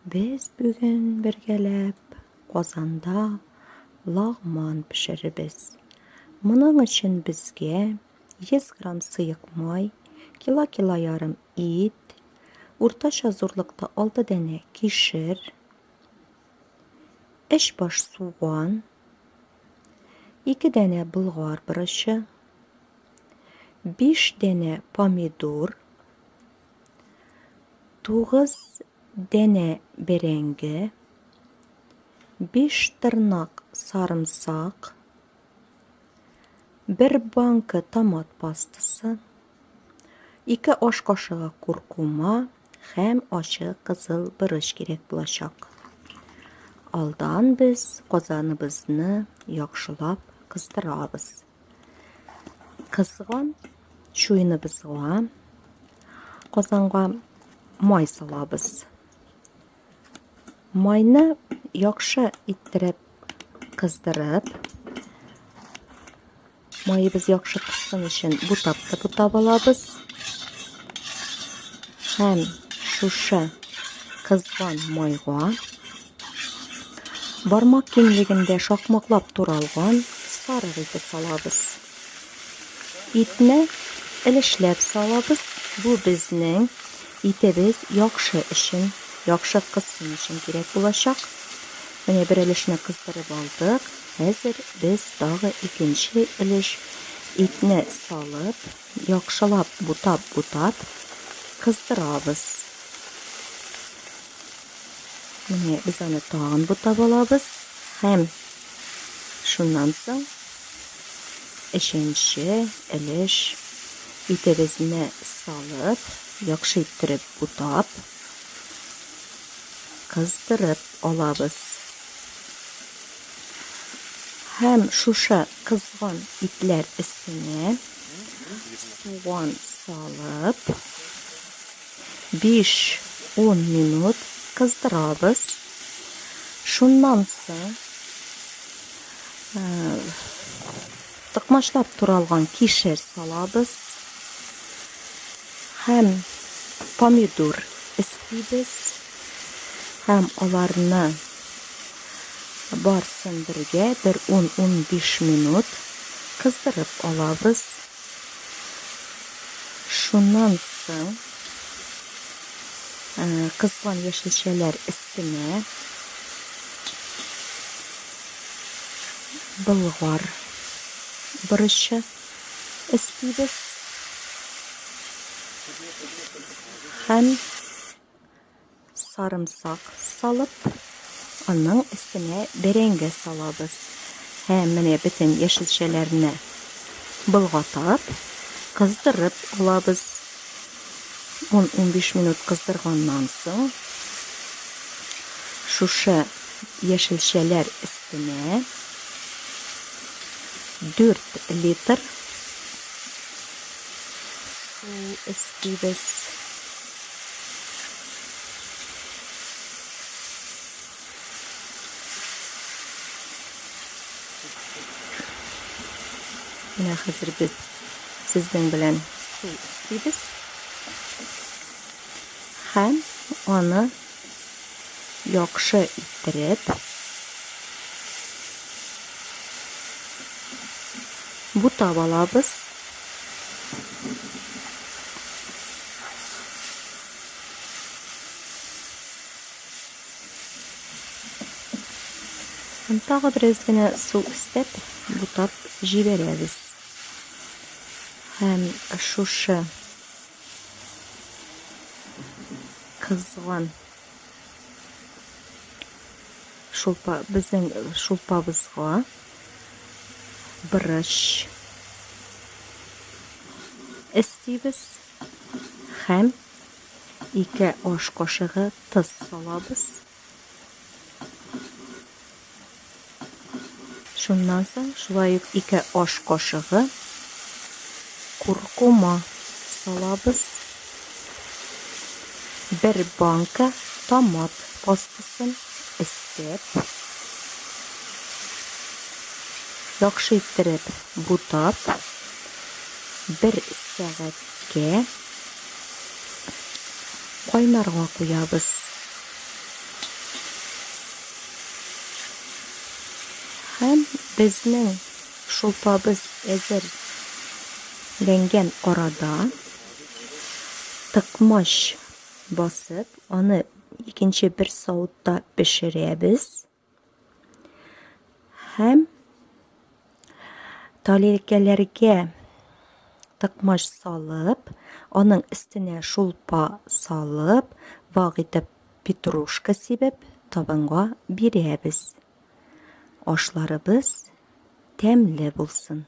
Без бүген бергәләп казанда лагман пешерербез. Моның өчен безгә 100 грамм сыек май, кило-кило ярым ит, уртача зурлыкта 6 данә кишер, 3 баш суган, 2 данә болгар борычы, 5 данә помидор, 9 данә бәрәңге, 5 тырнак сарымсак, 1 банка томат пастасы, 2 аш кашыгы куркума һәм ачы кызыл борыч кирәк булачак. Алдан без казаныбызны яхшылап кыздырабыз. Кызган чуеныбызга казанга май салабыз. Майны яхшы иттереп кыздырып, майыбыз яхшы кызсын өчен бутап та бутап алабыз. Һәм шушы кызган майга Бармак киңлегендә шакмаклап туралган сарык ите салабыз. Итне өлешләп салабыз, бу безнең итебез яхшы өчен, яхшы кызсын өчен кирәк булачак. Менә бер өлешне кыздырып алдык, хәзер без тагы икенче өлеш итне салып, яхшылап бутап-бутап кыздырабыз. Менә без аны тагын бутап алабыз һәм шуннан соң өченче өлеш итебезне салып, яхшы иттереп бутап, кыздырып алабыз. Һәм шушы кызган итләр өстенә суган салып, 5-10 минут кыздырабыз. Шуннан соң токмачлап туралган кишер салабыз һәм помидор өстибез һәм аларны барсын бергә бер 10-15 минут кыздырып алабыз. Шуннан соң кызган яшелчәләр өстенә болгар борычы өстибез һәм Сарымсак салып, аның өстенә бәрәңге салабыз һәм менә бөтен яшелчәләрне болгатып, кыздырып алабыз. 10-15 минут кыздырганнан соң, шушы яшелчәләр өстенә 4 литр су өстибез. Менә хәзер без сезнең белән су өстибез. Һәм аны яхшы иттереп бутап алабыз. Һәм тагы бераз генә су өстәп, бутап җибәрәбез. Һәм шушы кызган шулпа безнең шулпабызга борыч өстибез һәм 2 аш кашыгы тоз салабыз. Шуннан соң шулай ук 2 аш кашыгы куркума салабыз. Бер банка томат пастасын өстәп, яхшы иттереп бутап, бер сәгатькә кайнарга куябыз. Безнең шулпабыз әзер ләнгән арада тыкмач басып, аны икенче бер савытта пешерәбез. Һәм талилкәләргә тыкмач салып, аның өстенә шулпа салып, вак итеп петрушка сибеп, табынга бирәбез. Ашларыбыз тәмле булсын.